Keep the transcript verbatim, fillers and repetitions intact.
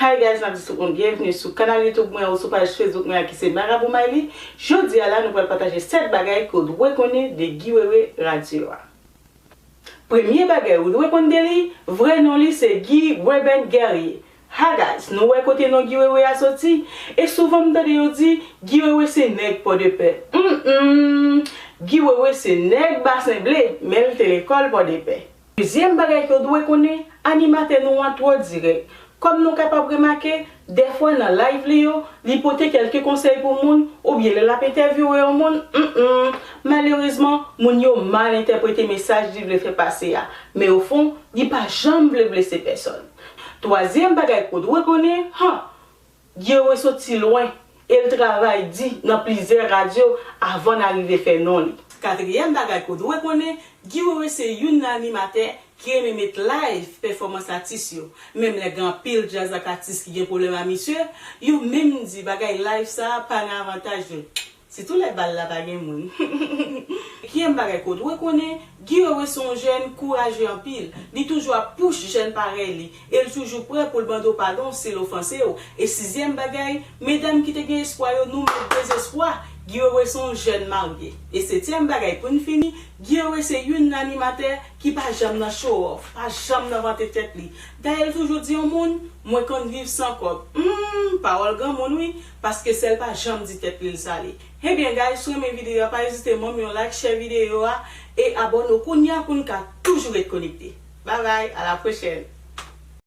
Hi guys, n ap di tout moun byenvni sou kanal YouTube mwen ou sou paj Facebook mwen a ki se Marabou Mayli. Jodi a la, nou pral pataje sèt bagay ke w dwe konnen de Guy Wewe Radio a. Premye bagay ou dwe konn de li, vrè non li se Guy Reuben Guerrier. Ha guys, nou wè kote non Guy Wewe a soti? E souvan m tande yo di, Guy Wewe se nèg Pòdepè. Mm, mm. Guy Wewe se nèg Basen Ble, men l te lekòl Pòdepè. Dezyèm bagay ke w dwe konnen, animatè nou an twò dirèk. Kòm nou kapab remake, dèfwa nan live li yo, li pote kèlke konsèy pou moun, oubyen lè l ap entèvyouwe yon moun, mm, mm, malerezman, moun yo mal entèprete mesaj li vle fè pase a. Men ofon, li pa janm vle blese pèsòn. Twazyèm bagay ke w dwe konnen, han, Guy Wewe soti lwen, e l travay di nan plizyè radyo avan n arive fè non li. Katriyèm bagay ke w dwe konnen, Guy Wewe se youn nan animatè ki renmen met live pèfòmans atis yo. Menm lè gen anpil djaz ak atis ki gen pwoblèm a misye, yo menm di bagay live sa a pa nan avantaj yo. Sitou lè bal la pa gen moun. Senkyèm bagay ke w dwe konnen, Guy Wewe se yon jèn kouraje anpil. Li toujou ap pouch jèn parèy li. E l toujou prè pou l mande w padon si l ofanse w. E sizyèm bagay, medam ki te gen espwa yo, nou met dezespwa. Guy Wewe se yon jèn marye. E setyèm bagay pou n fini, Guy Wewe se youn nan animatè ki pa janm nan show off, pa janm nan vante tèt li. Dayè l toujou di yon moun, mwen konn viv san kòb. Hmm, pawòl granmoun wi, paske sèl pa janm di tèt li l sale. Ebyen guys, si w renmen videyo a, pa ezite ban m yon like, share videyo a, e abòne w kounye a pou n ka toujou ret konekte. Bye bye, à la prochaine.